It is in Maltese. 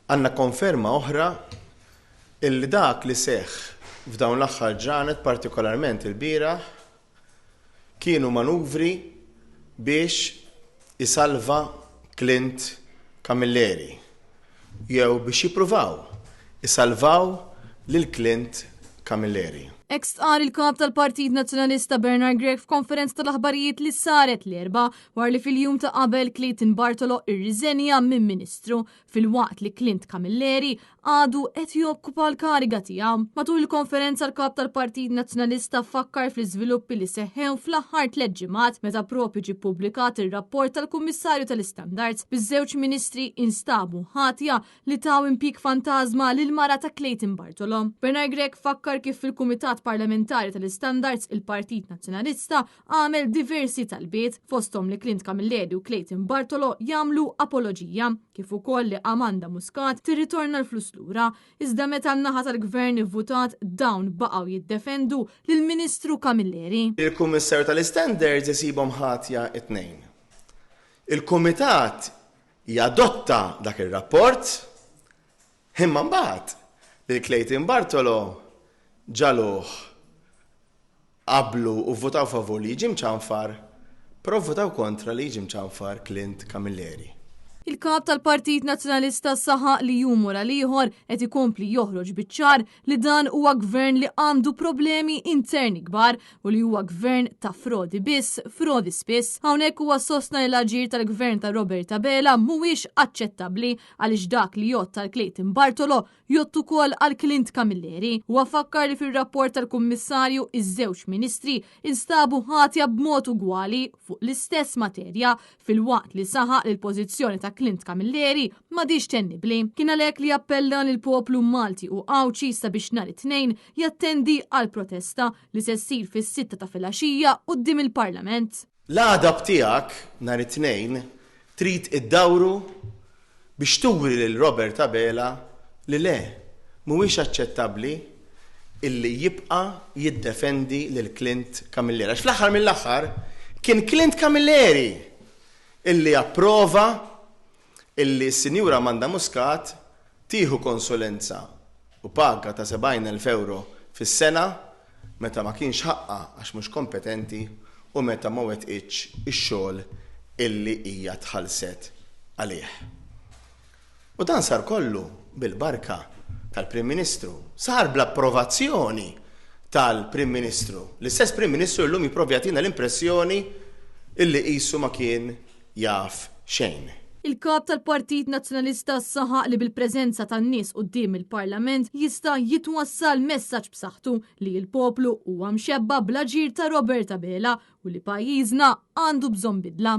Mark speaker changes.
Speaker 1: Għandna konferma oħra illi dak li seħħ f'dawn l-aħħar ġranet, partikolarment ilbieraħ, kienu manuvri biex isalva Clint Camilleri jew biex jippruvaw isalvaw lil Clint Camilleri.
Speaker 2: Hekk stqarr il-Kap tal-Partit Nazzjonalista Bernard Grech f'konferenza tal-aħbarijiet li saret l-Erbgħa wara li fil-jum ta' qabel Clayton Bartolo irriżenja minn Ministru filwaqt li Clint Camilleri għadu qed jokkupa l-kariga tiegħu. Matul il-konferenza l-Kap tal-Partit Nazzjonalista fakkar fl-iżviluppi li seħħew fl-aħħar tlett ġimgħat meta propju ġie ppubblikat ir-rapport tal-Kummissarju tal-Istandards biż-żewġ ministri instabu ħatja li taw impjieg fantażma lil mara ta' Clayton Bartolo. Bernard Grech fakkar kif fil-Kumitat Parlamentari tal-Istandards il-Partit Nazzjonalista għamel diversi talbiet, fosthom li Clint Camilleri u Clayton Bartolo jagħmlu apoloġija, kif ukoll li Amanda Muscat tirritorna l-flus lura, iżda meta n-naħa tal-Gvern ivvutat dawn baqgħu jiddefendu lill-Ministru Camilleri.
Speaker 1: Il-Kummissarju tal-Istandards isibhom ħatja t-tnejn. Il-Kumitat jadotta dak ir-rapport, imma mbagħad lil Clayton Bartolo ġagħluh qablu u vvutaw favur li jiġi mċanfar, però vvutaw kontra li jiġi mċanfar Clint Camilleri.
Speaker 2: Il-Kap tal-Partit Nazzjonalista saħaq li jum wara l-ieħor qed ikompli joħroġ biċ-ċar li dan huwa gvern li għandu problemi interni kbar u li huwa gvern ta' frodi biss, frodi spiss. Hawnhekk huwa sostna li l-aġir tal-gvern ta' Robert Abela mhuwiex aċċettabbli għaliex dak li jgħodd għal Clayton Bartolo jgħodd ukoll għal Clint Camilleri. Huwa fakkar li fir-rapport tal-Kummissarju iż-żewġ ministri instabu ħatja b'mod ugwali fuq l-istess materja filwaqt li saħaq li l-pożizzjoni ta' Clint Camilleri m'għadhiex tennibbli. Kien għalhekk li appella lill-poplu Malti u Għawdxi sabiex nhar it-Tnejn jattendi għall-protesta li se ssir fis-sitta ta' filgħaxija quddiem il-Parlament.
Speaker 1: L-għadab tiegħek nhar it-Tnejn trid iddawru biex turi lil Robert Abela li le, mhuwiex aċċettabbli illi jibqa' jiddefendi lil Clint Camilleri. Għax fl-aħħar mill-aħħar kien Clint Camilleri illi approva illi s-Sinjura Amanda Muscat tieħu konsulenza u paga ta' 70,000 ewro fis-sena meta ma kienx ħaqqha għax mhux kompetenti u meta ma wettqitx ix-xogħol illi hija tħallset għalih. U dan sar kollu bil-barka tal-Prim Ministru. Sar bl-approvazzjoni tal-Prim Ministru. L-istess Prim Ministru li llum jipprova jagħtina l-impressjoni illi qisu ma kien jaf xejn.
Speaker 2: Il-Kap tal-Partit Nazzjonalista saħaq li bil-preżenza tan-nies quddiem il-Parlament jista' jitwassal messaġġ b'saħħtu li l-poplu huwa mxebba' bl-aġir ta' Robert Abela u li pajjiżna għandu bżonn bidla.